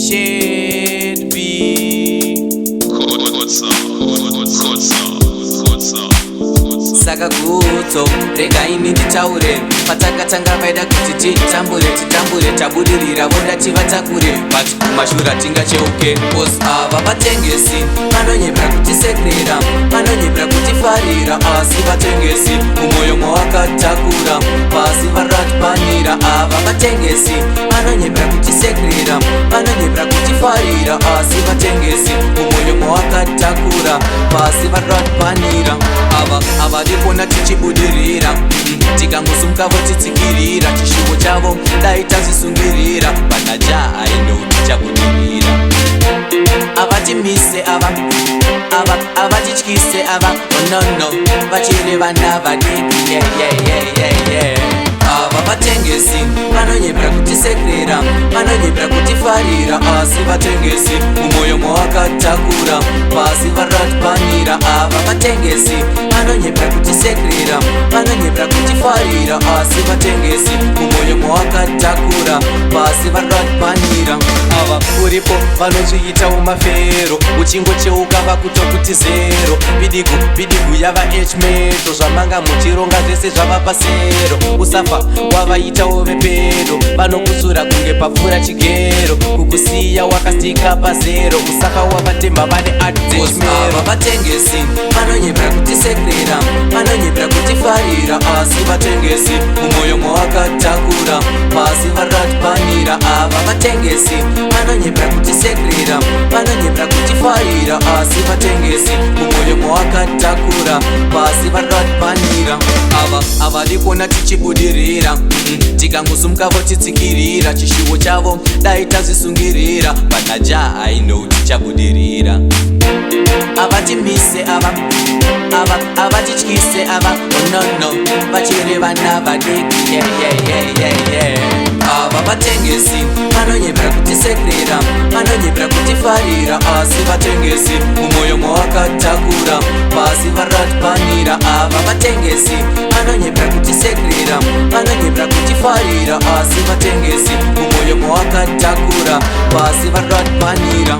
Shed B. Saka gutso, rega ini nditaure. Patakatanga vaida kuti titambure, titambure. Tabudirira, voda tivatakure, but kumashura tingacheuke, 'cause ava vatengesi vanonyepera kutisekerera, vanonyepera kutifarira, asi vatengesi mumwoyo mawakatakura pasi varatipanira. Ava vatengesi vanonyepera kutisekerera, vanonyepera kutifarira, asi vatengesi mumwoyo mawakatakura pasi varatipanira. Ava havadi kuona tichibudirira. Tikangosumuka votitsikirira. Chishuwo chavo dai tazvisungirira. Pana Jah aino tichabudirira. Avatimise ava, ava avatityise ava. Oh no, vachiri vana vadiki. Yeah. Ava vatengesi vanonyepera kutisekerera, vanonyepera kutifarira, asi vatengesi mumwoyo mawakatakura pasi varatipanira. Ava vatengesi vanonyepera kutisekerera, vanonyepera kutifarira, asi vatengesi mumwoyo mawakatakura pasi varatipanira. Ava uripo vanozviitawo mafero, uchingocheuka vakutokuti zero. Pidigu pidigu yava hmeto, zvamanga muchironga zvese zvava pasero. Usafa wavaitawo vepedo, vanokusura kunge papfuura chigero, kukusiya wakastika pazero. Usafa wavatemba, vane Ava vatengesi vanonyepera kutisekerera, vanonyepera kutifarira, asi vatengesi mumwoyo mawakatakura pasi varatipanira. Ava vatengesi vanonyepera kutisekerera, vanonyepera kutifarira, asi vatengesi mumwoyo mawakatakura pasi varatipanira. Ava havadi kuona tichibudirira. Tikangosumuka votitsikirira. Chishuwo chavo dai tazvisungirira. Pana Jah aino tichabudirira. Avatimise ava, ava avatityise ava. Oh no, vachiri vana vadiki. Yeah. Ava vatengesi vanonyepera kutisekerera, vanonyepera kutifarira, asi vatengesi mumwoyo mawakatakura pasi varatipanira. Ava vatengesi vanonyepera kutisekerera, vanonyepera kutifarira, asi vatengesi mumwoyo mawakatakura pasi varatipanira.